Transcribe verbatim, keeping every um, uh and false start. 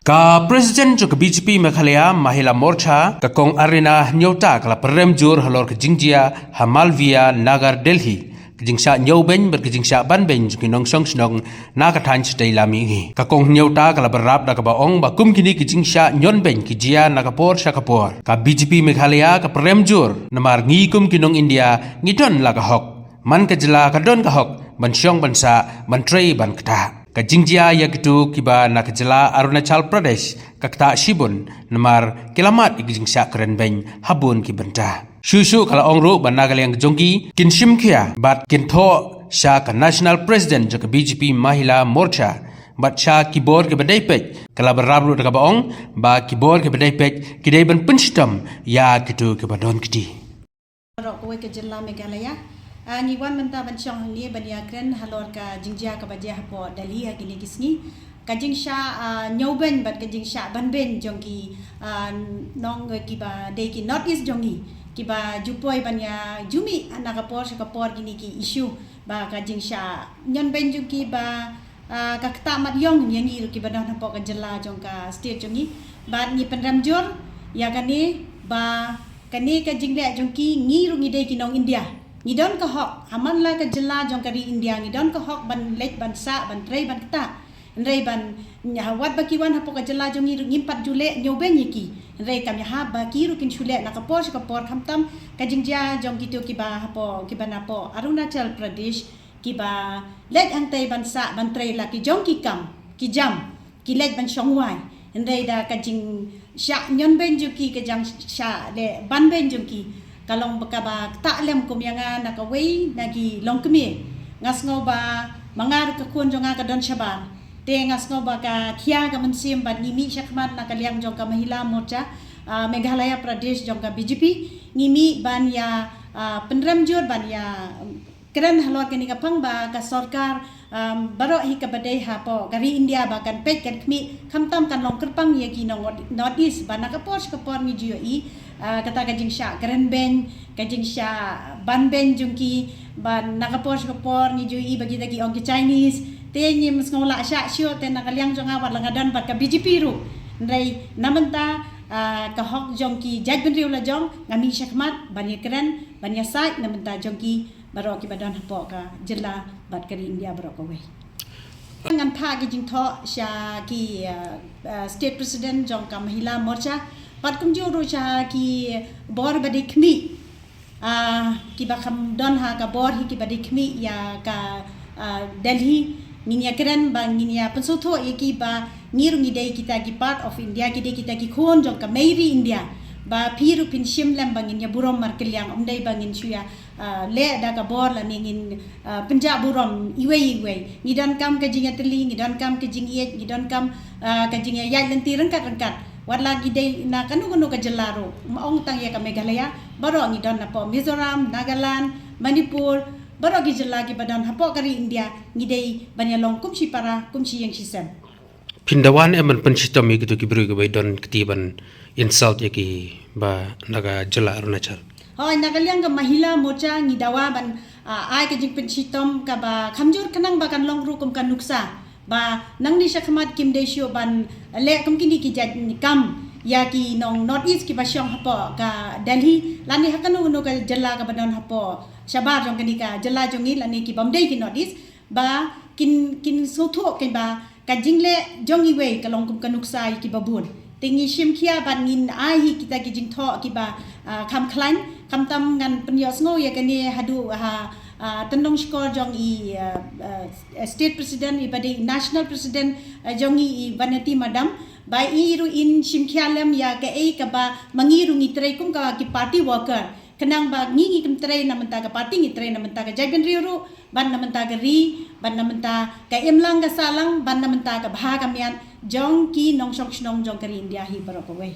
Ka President jong ka B J P Meghalaya Mahila Morcha, ka Kong Arina Nyota, ka la pyrem jur halor ka jingjia ha Malviya Nagar, Delhi, ka jingshah ñiewbeiñ bad ka jingshah banbeiñ jong ki nongshong shnong na ka thaiñ shatei lam mihngi. Ka Kong Nyota ka la bynrap da kaba ong ba kum kine ki jingshah ñiewbeiñ ki jia na ka por sha ka por, ka B J P Meghalaya ka pyrem jur, namar ngi kum ki nong India ngi don la ka hok. Man ka jylla ka don ka hok ban shong ban sah, ban trei ban ktah. Ka jingjia ïa kito kiba na ka jylla Arunachal Pradesh ka ktah shibun, namar ki la mad ïa ka jingshah krenbeiñ ha bun ki bynta. Shuh shuh ka la ong ruh ba na ka liang jong ki, kin shim khia bad kin thoh sha ka National President jong ka B J P Mahila Morcha bad sha ki bor kiba dei peit. Ka la bynrap ruh da kaba ong ba ki bor kiba dei peit ki dei ban pynshitom ïa kito kiba don kti. Baroh kawei ka jylla Meghalaya. Ah, ngi wan mynta ban shong hangne ban ïakren halor ka jingjia kaba jia hapoh Delhi ha kine ki sngi. Ka jingshah, ah, ñiewbeiñ bad ka jingshah banbeiñ jong ki, ah, nong, eh, kiba dei ki North East jong ngi, kiba ju poi ban ïa ju mih na ka por sha ka por kine ki issue, ba ka jingshah ñiewbeiñ jong ki ba, ah, ka ktah mat ïong ïa ngi ruh kiba don hapoh ka jylla jong ka state jong ngi. Bad ngi pynrem jur ïa kane ba kane ka jingleh jong ki, ngi ruh ngi dei ki nong India. Ngi don ka hok, ha man la ka jylla jong ka ri India, ngi don ka hok ban leit ban sah, ban trei ban ktah. Hynrei ban, wat ba ki wan hapoh ka jylla jong ngi ruh ngim pat ju leh ñiewbeiñ ïa ki. Hynrei kam ïahap ba ki ruh kin shu leh na ka por sha ka por, khamtam ka jingjia jong kito kiba hapoh, kiba napoh Arunachal Pradesh, kiba leit hangtei ban sah ban trei la ki jong ki kam ki jam, ki leit ban shong wai. Hynrei da ka jingshah ñiewbeiñ jong ki, ka jingshah leh banbeiñ jong ki, ka long ba kaba ktah lem kum ïa nga na kawei na ki longkmie. Nga sngew ba ma nga ruh ka khun jong nga ka don shabar. Te nga sngew ba ka khia ka mynsiem bad ngi mih shakhmat na ka liang jong ka Mahila Morcha, ah, Meghalaya Pradesh jong ka B J P, ngi mih ban ïa, ah, pynrem jur ban ïa, um, kren halor kane ka phang ba ka sorkar, um, baroh hi kaba dei hapoh ka ri India ba kan peit kan khmih, khamtam kan long kyrpang ïa ki nong North East, ba na ka por sha ka por ngi ju ïohi, ah, kata ka jingshah krenbeiñ, ka jingshah banbeiñ jong ki, ba na ka por sha ka por ngi ju ïohi ba kita ki ong ki Chinese. Te ngim sngew lah shah shuh, te na ka liang jong nga wat la nga don bad ka B J P ruh, hynrei na mynta, ah, ka hok jong ki jaitbynriew la jong, nga mih shakhmat ban ïakren, ban ïasaid na mynta jong ki baroh kiba don hapoh ka jylla bad ka ri India baroh kawei. Ngan phah ki jingthoh sha ki, uh, uh, State President jong ka Mahila Morcha, bad kumjuh ruh sha ki bor ba dei khmih, uh, kiba kham don ha ka bor hi, kiba dei khmih ïa ka, uh, Delhi. Ngin ïakren ba ngin ïa pynsngewthuh ïa ki ba ngi ruh ngi dei kita ki part of India, ki dei kita ki khun jong ka mei ri India. Ba phi ruh phin shim lem ba ngin ïa burom markylliang, ym dei ba ngin shu ïa, ah, leh da ka bor lane ngin, ah, pynjah burom iwei iwei. Ngi donkam ka jingïatylli, ngi donkam ka jingïeit, ngi donkam, ah, ka jingïaid lynti ryngkat ryngkat. Wat la ngi dei na kano kano ka jylla ruh, ym ong tang ïa ka Meghalaya, baroh ngi don, napoh Mizoram, Nagaland, Manipur, baroh ki jylla kiba don hapoh ka ri India, ngi dei ban ïalong kum shi para, kum shi ïing shi sem. Phin dawa ne em ban pynshitom ïa kito ki briew kiba don kti ban insult ïa ki ba na ka jylla Arunachal? Hooid, na ka liang ka Mahila Morcha ngi dawa ban, ah, ai ka jingpynshitom kaba kham jur khnang ba kan long ruh kum ka nuksa ba nangne shakhmat kim dei shuh ban leh kum kine ki jait kam ïa ki nong North East kiba shong hapoh ka Delhi lane ha kano kano ka jylla kaba don hapoh shabar jong kane ka jylla jong ngi lane ki bym dei ki North East. Ba kin, kin sngewthuh kein ba ka jingleh jong iwei ka long kum ka nuksa ïa kiba bun. Te ngi shim khia bad ngin ai hi kita ki jingthoh kiba, ah, kham khlaiñ, khamtam ngan pynïohsngew ïa kane haduh ha, ah, tyndong shkor jong i, ah, ah, State President, iba dei National President, ah, jong ngi, i Vanity Madam, ba i ruh in shim khia lem ïa kaei kaba ma ngi ruh ngi trei kum ka ki party worker. Khnang ba ngi, ngi kim trei na mynta ka party, ngi trei na mynta ka jaitbynriew ruh, ban na mynta ka ri, ban na mynta ka imlang ka sahlang, ban na mynta ka bha ka miat jong ki nongshong shnong jong ka ri India hi baroh kawei.